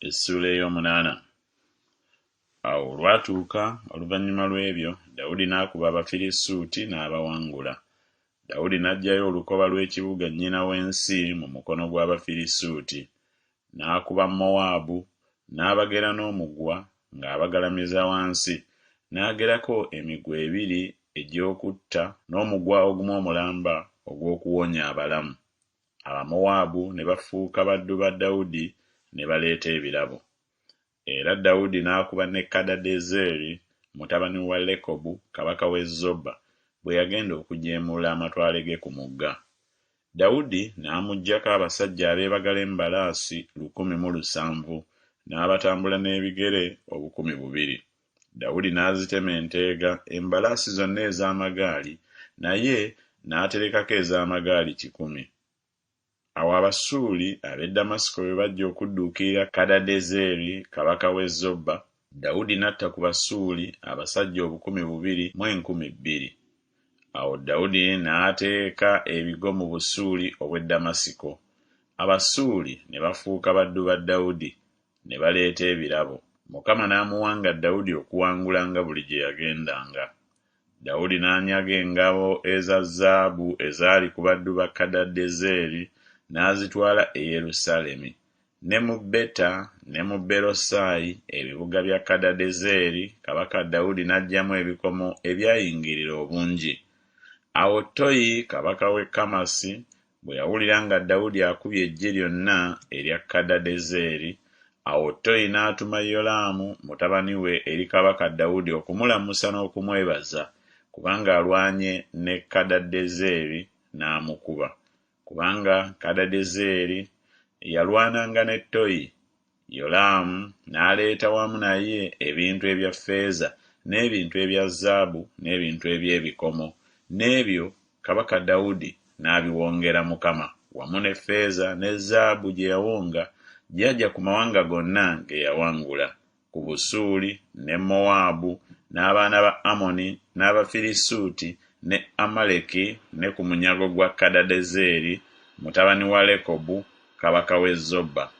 Essuula ey'omunaana. Awo olwatuuka oluvannyuma lw'ebyo Dawudi n'akuba Abafirisuuti n'abawangula. Dawudi n'aggyayo olukoba lw'ekibuga nnyina w'ensi mu mukono gw'Abafirisuuti. N'akuba Mowaabu, n'abagera n'omuguwa ng'abagalamiza wansi, n'agerako emiguwa ebiri egy'okutta n'omuguwa ogumu omulamba ogw'okuwonya abalamu. Abamowaabu ne bafuuka baddu ba Dawudi ne baleeta ebirabo. Era Dawudi n'akuba ne Kadadezeri mutabani wa Lekobu kabaka w'e Zoba bwe yagenda okujeemulula amatwale ge ku Mugga. Dawudi n'amuggyako abasajja abeebagala embalaasi 1,070 n'abatambula n'ebigere 2,000. Dawudi n'azitema enteega embalaasi zonna ez'amagaali, naye n'aterekako ez'amagaali 100. Awo Abasuuli ab'e Ddamasiko bwe bajja okudduukirira Kadadezeri kabaka w'e Zoba, Dawudi n'atta ku Basuuli abasajja 2,000. Awo Dawudi n'ateeka ebigo mu Busuuli obw'e Ddamasiko. Abasuuli ne bafuuka baddu ba Dawudi, ne baleeta ebirabo. Mukama n'amuwanga Dawudi okuwangulanga buli gye yagendanga. Dawudi n'anyaga engabo eza zaabu ezaali ku baddu ba Kadadezeri n'azitwala e Yerusaalemi, ne mu Beta ne mu Berosayi, ebibuga bya Kadadezeri, kabaka Dawudi n'aggyamu ebikomo ebyayingirira obungi. Awo Toyi kabaka w'e Kamasi bwe yawulira nga Dawudi akubye eggye lyonna erya Kadadezeri, awo Toyi n'atuma Yolaamu mutabani we eri kabaka Dawudi okumulamusa n'okumwebaza, kubanga alwanye ne Kadadezeri n'amukuba, kubanga Kadadezeri yalwananga ne Toyi. Yolaamu n'aleeta wamu naye ebintu ebya ffeeza n'ebintu ebya zaabu n'ebintu eby'ebikomo, n'ebyo kabaka Dawudi n'abiwongera Mukama, wamu ne ffeeza ne zaabu gye yawonga gy'aggya ku mawanga gonna ge yawangula, ku Busuuli ne Mowaabu n'abaana ba Amoni n'Abafirisuuti ne Amaleki ne ku munyago gwa Kadadezeri mutabani wa Lekobu kabaka w'e Zoba.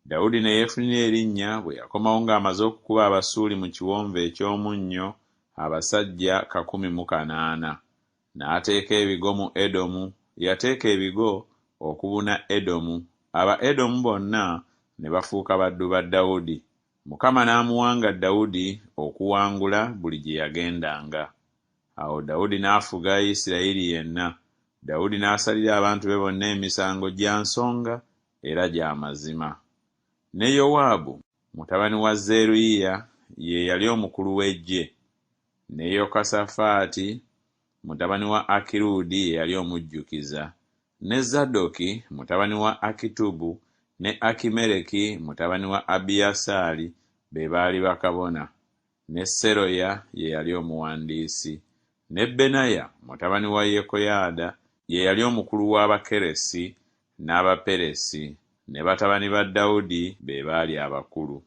Dawudi ne yeefunira erinnya bwe yakomawo ng'amaze okukuba Abasuuli mu Kiwonvu eky'Omunnyo abasajja 108. N'ateeka ebigo mu Edomu, yateeka ebigo okubuna Edomu, Abaedomu bonna ne bafuuka baddu ba Dawudi. Mukama n'amuwanga Dawudi okuwangula buli gye yagendanga. Awo Dawudi n'afuga Isirayiri yenna, Dawudi n'asalira abantu be bonna emisango gya nsonga era gya mazima. Ne Yowaabu mutabani wa Zeruyiya ye yali omukulu w'eggye, ne Yekosafaati mutabani wa Akirudi ye yali omujjukiza, ne Zadooki mutabani wa Akitubu ne Akimereki mutabani wa Abiyasaali be baali bakabona, ne Seroya ye yali omuwandiisi, ne Benaya mutabani wa Yekoyaada ye yali omukulu w'Abakeresi n'Abaperesi, ne batabani ba Dawudi be baali abakulu.